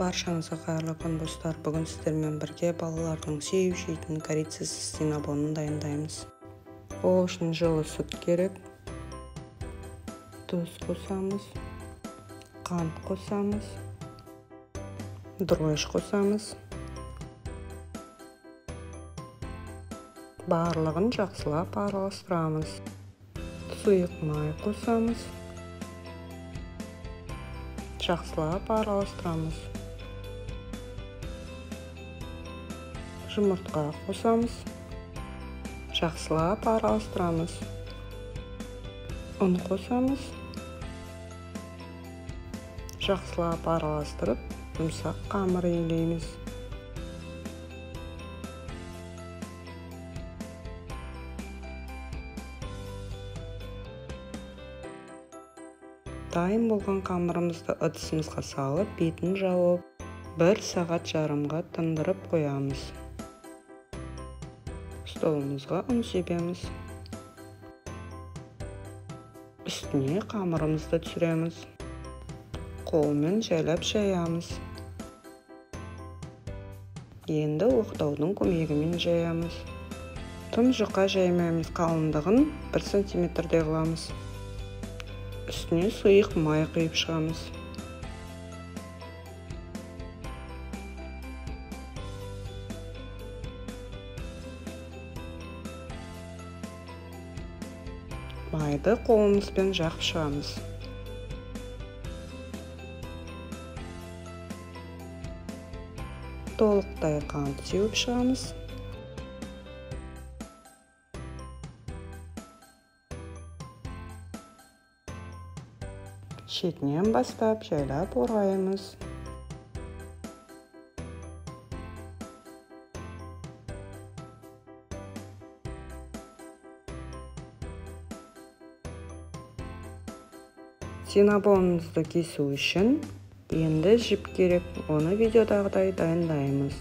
Баршаңызға қайырлы күн, достар. Бүгін сіздермен бірге балалардың сүйіп жейтін корицасыз синнабонын дайындаймыз. Ол үшін жылы сүт керек. Тұз қосамыз, қант қосамыз, дрожж қосамыз. Барлығын жақсылап араластырамыз. Сұйық май қосамыз. Жақсылап араластырамыз. Жұмыртқа қосамыз. Жақсылап араластырамыз. Ұн қосамыз. Жақсылап араластырып, жұмсақ қамыр илейміз. Дайын болған қамырымызды ыдысымызға салып, бетін жауып, 1,5 сағатқа тындырып қоямыз. Столымызға ұн себеміз. Үстіне қамырымызды түсіреміз. Қолмен жайлап жаямыз. Енді оқтаудың көмегімен жаямыз. Тым жұқа жаймаймыз, қалыңдығын 1 сантиметрдей қыламыз. Үстіне сұйық май құйып шығамыз. Майды қолымызбен жағып шығамыз. Толықтай қант сеуіп шығамыз. Шетінен бастап жайлап ораймыз. Синнабонымызды кесу үшін енді жіп керек, оны видеодағыдай дайындаймыз.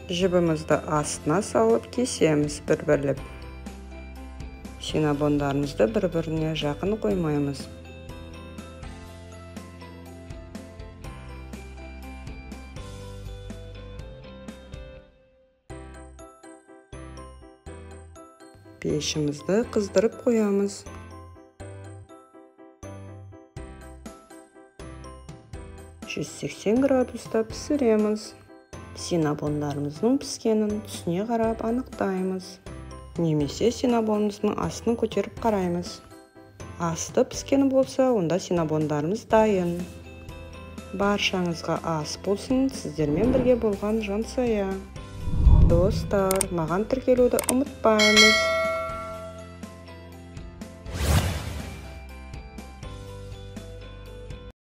Жібімізді астына салып кесеміз бір-бірлеп. Синнабондарымызды бір-біріне жақын қоймаймыз. Пешімізді қыздырып қоямыз. 180 градуста пісіреміз. Синнабондарымыздың піскенін түсіне қарап анықтаймыз. Немесе синнабонымыздың астын көтеріп қараймыз. Асты піскені болса, онда синнабондарымыз дайын. Баршаңызға ас болсын, сіздермен бірге болған Жансая. Достар, маған тіркелуді ұмытпаймыз.